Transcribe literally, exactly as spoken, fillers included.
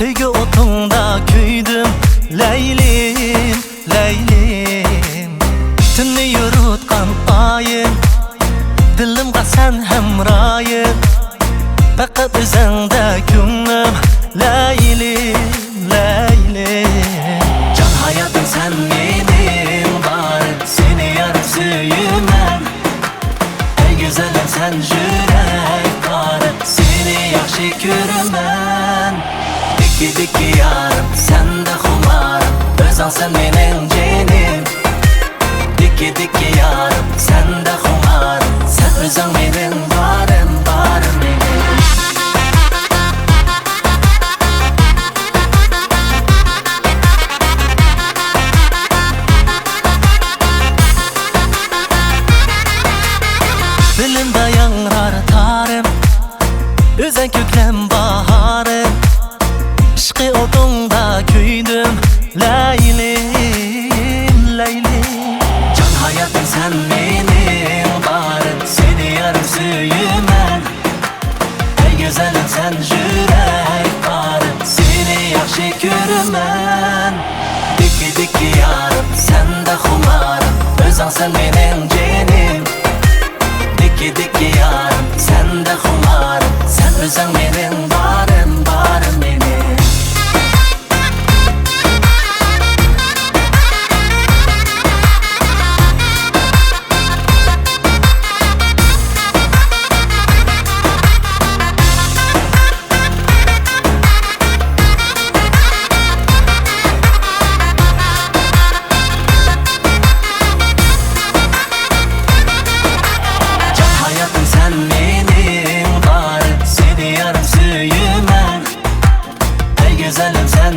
تۆگە ئوتۇڭدا كۆيدۈم، لەيلىم، لەيلىم. تۈننى يورۇتقان ئايىم، دىلىمغا سەن ھەمرايىم. پەقەت ئۆزۈڭدە كۆڭلۈم، لەيلىم، لەيلىم. جان ھاياتىم سەن مېنىڭ بارىم، سېنى يار سۆيىمەن. ئەي گۈزەلىم، سەن يۈرەك بارىم، سېنى ياخشى كۆرىمەن. دىككى دىككى يارىم، سەندە خۇمارىم، ئۆزۈڭسەن مېنىڭ جېنىم. دىككى دىككى يارىم، سەندە خۇمارىم، سەن ئۆزۈڭ مېنىڭ بارىم، بارىم مېنىڭ. دىلىمدا ياڭرار تارىم، ئۆزۈڭ كۆكلەم باھارىم. ئىشقى ئوتۇڭدا كۆيدۈم، لەيلىم، لەيلىم. جان ھاياتىم سەن مېنىڭ بارىم، سېنى يار سۆيىمەن. ئەي گۈزەلىم، سەن يۈرەك بارىم، سېنى ياخشى كۆرىمەن. دىككى دىككى يارىم، سەندە خۇمارىم، ئۆزۈڭسەن مېنىڭ جېنىم. دىككى دىككى يارىم، سەندە خۇمارىم، سەن ئۆزۈڭ مېنىڭ بارىم، بارىم مېنىڭ. جان ھاياتىم سەن مېنىڭ بارىم، سېنى يارىم سۆيىمەن. ئەي گۈزەلىم سەن